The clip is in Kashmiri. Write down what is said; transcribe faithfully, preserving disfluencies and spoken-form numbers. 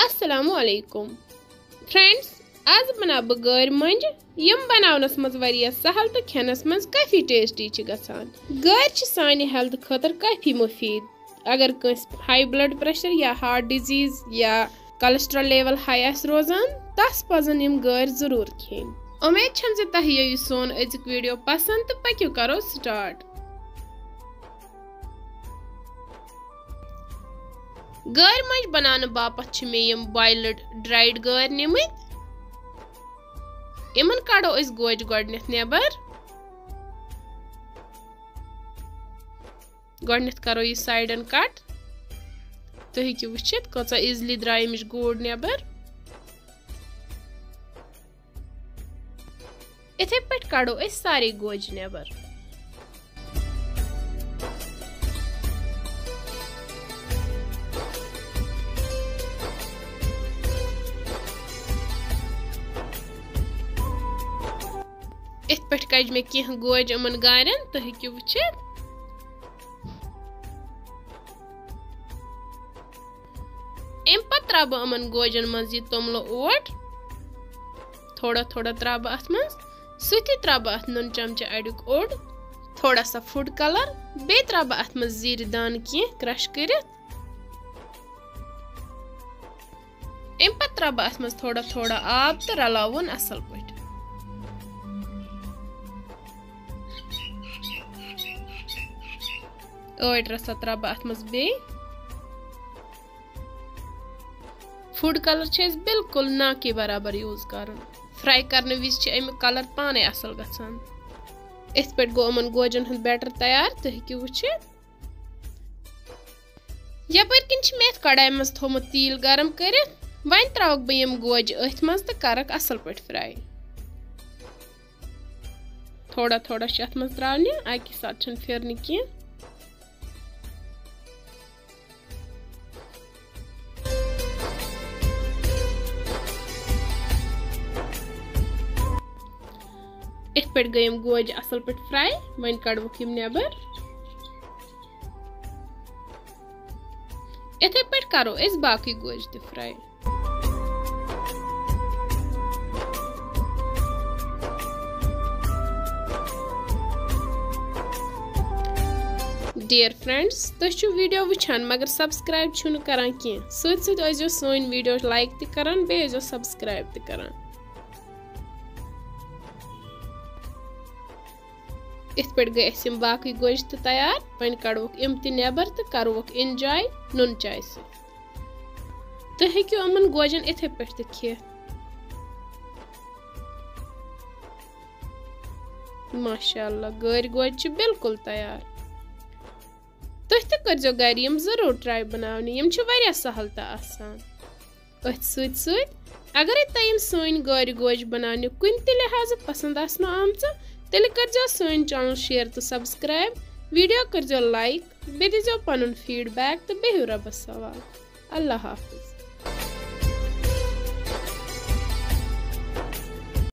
السلام علیکم فرینڈز، آز بناو بہٕ گٲرۍ مۄنجہِ، یِم بناونس منٛز واریاہ سہل تہٕ کھٮ۪نس منٛز کافی ٹیسٹی چھِ گژھان۔ گٲرۍ چھِ سانہِ ہیلتھ خٲطرٕ کافی مفید۔ اگر کٲنٛسہِ ہاے بلڈ پریشر یا ہارٹ ڈیزیز یا کولیسٹرال لیول ہاے آسہِ روزان، تس پزن یِم گٲرۍ ضروٗر کھیٚنۍ۔ امید چھم زِ تۄہہِ یِیو یہِ سون أزیُک ویڈیو پسند، تہٕ پٔکِو کرو سٹارٹ۔ گٲرۍ مۄنجہِ بناونہٕ باپتھ چھِ مےٚ یِم بویلڈ ڈرایڈ گٲرۍ نِمٕتۍ۔ یِمن کڑو أسۍ گوجہِ گۄڈٕنیتھ نٮ۪بر۔ گۄڈٕنیتھ کرو یہِ سایڈن کٹ۔ تُہۍ ہیٚکِو وٕچھِتھ، کۭژاہ ایٖزلی درٛاے اَمِچ گوڈ نٮ۪بر۔ یِتھے پٲٹھۍ کڑو أسۍ سارے گوجہِ نٮ۪بر۔ یِتھ پٲٹھۍ کجہِ مےٚ کینٛہہ گوجہِ یِمن گارٮ۪ن، تُہۍ ہیٚکِو وٕچھِتھ۔ اَمہِ پتہٕ ترٛاوٕ بہٕ یِمن گوجن منٛز یہِ توٚملہٕ اوٹ۔ تھوڑا تھوڑا ترٛاوٕ بہٕ اَتھ منٛز۔ سۭتی ترٛاوٕ بہٕ اَتھ نُن چمچہٕ اَڑیُک اوٚڑ، تھوڑا سا فوڈ کلر، بیٚیہِ ترٛاوٕ بہٕ اَتھ منٛز زیٖرِ دانہٕ کینٛہہ کرش کٔرِتھ۔ اَمہِ پتہٕ ترٛاوٕ بہٕ اَتھ منٛز تھوڑا تھوڑا آب تہٕ رلاوُن اَصٕل پٲٹھۍ۔ ٲٹۍ رژھا ترٛاوٕ بہٕ اَتھ منٛز بیٚیہِ۔ فوڈ کلر چھُ اَسہِ بالکل نا کے برابر یوٗز کرُن۔ فرائی کرنہٕ وِزِ چھِ اَمیُک کلر پانے اَصٕل گژھان۔ یِتھ پٲٹھۍ گوٚو یِمن گوجن ہُنٛد بیٹر تیار، تُہۍ ہیٚکِو وٕچھِتھ۔ یپٲرۍ کِنۍ چھِ مےٚ یَتھ کڑایہِ منٛز تھوٚومُت تیٖل گرم کٔرِتھ۔ وۄنۍ ترٛاوَکھ بہٕ یِم گوجہِ أتھۍ منٛز تہٕ کرَکھ اَصٕل پٲٹھۍ فرائی۔ تھوڑا تھوڑا چھِ اَتھ منٛز ترٛاونہِ، اَکی ساتہٕ چھَنہٕ پھِرنہِ کینٛہہ۔ یِتھ پٲٹھۍ گٔے یِم گوجہِ اَصٕل پٲٹھۍ فرائی۔ وۄنۍ کڑوکھ یِم نٮ۪بر۔ یِتھے پٲٹھۍ کرو أسۍ باقٕے گوجہِ تہِ فرائی۔ ڈیئر فرینڈز، تُہۍ چھِو ویڈیو وٕچھان مگر سبسکرائب چھِو نہٕ کران کینٛہہ۔ سۭتۍ سۭتۍ ٲسۍزیو سٲنۍ ویڈیو لائک تہِ کران، بیٚیہِ ٲسۍزیو سبسکرائب تہِ کران۔ یِتھ پٲٹھۍ گٔے اَسہِ یِم باقٕے گوجہِ تہِ تیار۔ وۄنۍ کڑوکھ یِم تہِ نٮ۪بر تہٕ کروکھ انجوائے نُن چاے سۭتۍ۔ تُہۍ ہیٚکِو یِمن گوجن یِتھے پٲٹھۍ تہِ کھٮ۪تھ۔ ماشاء اللہ، گٲرۍ گوجہِ چھِ بالکل تیار۔ تُہۍ تہِ کٔرزیٚو گرِ یِم ضروٗر ٹرائی بناونہِ، یِم چھِ واریاہ سہل تہٕ آسان۔ أتھۍ سۭتۍ سۭتۍ اگرے تۄہہِ یِم سٲنۍ گٲرۍ گوجہِ بناونہِ کُنہِ تہِ لحاظہٕ پسند آسنو آمژٕ، تیٚلہِ کٔرزیٚو سٲنۍ چینل شیئر تہٕ سبسکرائب، ویڈیو کٔرزیٚو لائک، بیٚیہِ دیٖزیٚو پنُن فیڈ بیک تہٕ بِہِو رۄبس حوالہٕ۔ اللہ حافظ۔